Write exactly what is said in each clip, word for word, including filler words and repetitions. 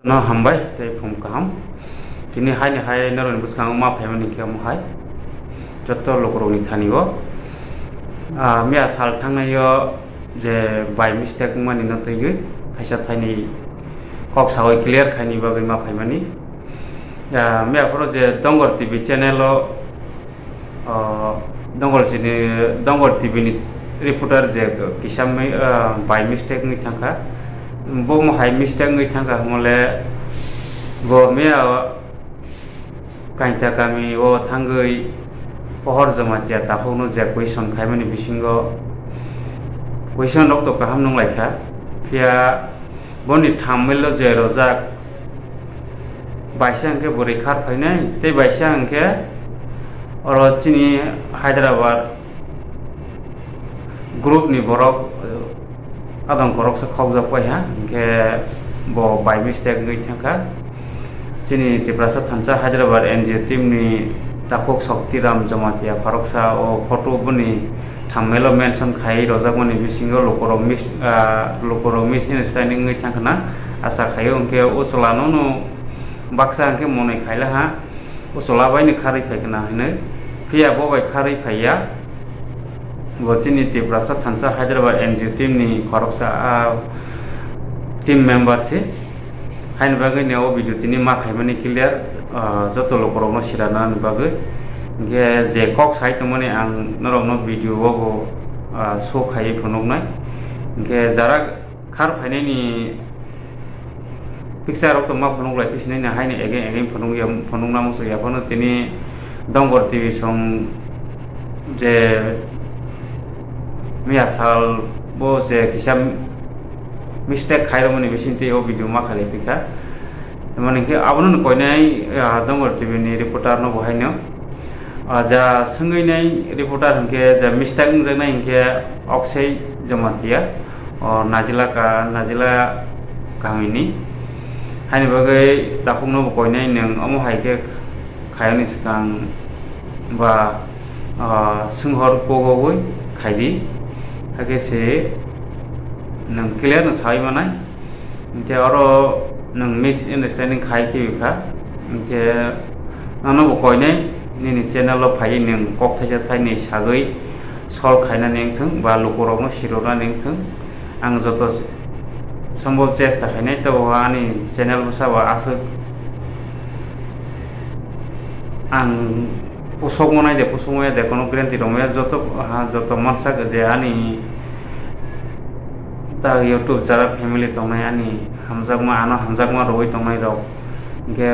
No hambai tei phung kaham. Tini haini hai norokni bwskango ma phaimani khe omo hai. Joto lukurokni thani o. Ah, miya sal thangnai o je by mistake wngmani no twiwi thaisa thaini kok sawi clear khaini bagwi ma phaimani. Ah, miya phoro je Dongor T V channel o, o, Dongor chini, Dongor T V ni reporter je kisa mi-, ah, by mistake wngwi thangkha. Bo mo hai mistake wngwi thangkha hwnmole bo miya Kainta kami o thangwi pohor Jamatia takhukno je question khaimani bisingo question rok to kaham nung laikha, phiya boni thumbnail o je rojak baisa hwnkhe bwrwi khar phainai tei baisa hwnkhe oro chini Hyderabad group ni borok, eh, adong koroksa khokjak pai ha, hwnkhe bo by mistake wngwi thangkha. Chini Tiprasa thansa Hyderabad N G O team ni takhuk Shaktiram Jamatia khoroksa o photo boni thumbnail o mention khai rojakmani bisingo lukurok mis-, ah, lukurok misunderstanding wngwi thangkhana asa khaio, hwnkhe o chwla no no baksa hwnkhe monwi khaila ha. O chwla bai ni kharwi phai khna hinwi, phiya bo bai kharwi phai ya. Bo chini Tiprasa thansa Hyderabad N G O team ni khoroksa, ah, team member se. Haini bagwi ni o video tini ma khaimani clear, ah, joto lukurokno sirana ni bagwi. Hwnkhe je kok sai tongmani ang norokno video o bo, ah, show khaiwi phunuknai. Hwnkhe jara khar phainani picture rok tongma phunuk lai phi sinai na haini ege ege phunuk ya, phunuk namo so ya phano tini Dongor T V song je miya sal bo je kisa mistake khai romani bising tei o video ma khalai phi kha. Mane khe abono koinai, ah, Dongor T V ni reporter no bo haino. Ah, ja swngwi nai reporter hwnkhe ja mistake wngjaknai hwnkhe Oksai Jamatia, o Najila ka, Najila kamini. Haini bagwi takhukno bo koinai nwng omo hai khe khayani swkang ba, ah, swnghor kogogwi khaidi. Hakhe se nwng clear no sawi manai. Hwnkhe oro nwng misunderstanding khai khibi kha. Hwnkhe nono bo koinai nini channel o phaiwi nwng kok thaisa thainwi sagwi solve khainani wngthwng ba lukurokno siroknani wngthwng. Ang joto sombhob chesta khainai, tei bo ani channel bwsa bo aswk ang kusuk manai de, kusuk maya de, kono guarantee rok maya, joto, ha, joto mansak je ani ta YouTube jara family tongnai, ani hamjakma, ano hamjakma rwui tongnai rok, hwnkhe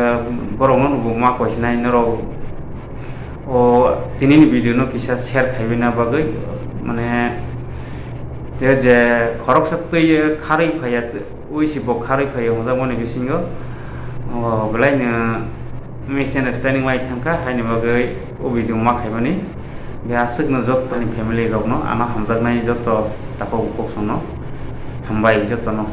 borokno bo ma koisinai norok o tinini video no kisa share khaiwi na bagwi, mane, je, je khoroksa twi kharwi phaiya, wi si bo kharwi phaiya hwnjakmani bisingo, o, belaino misunderstanding lai thangkha, haini bagwi o video ma khaimani. Be aswkno jottoni family rokno, ano hamjaknai jotto takhuk bukhuk songno hambai jottono.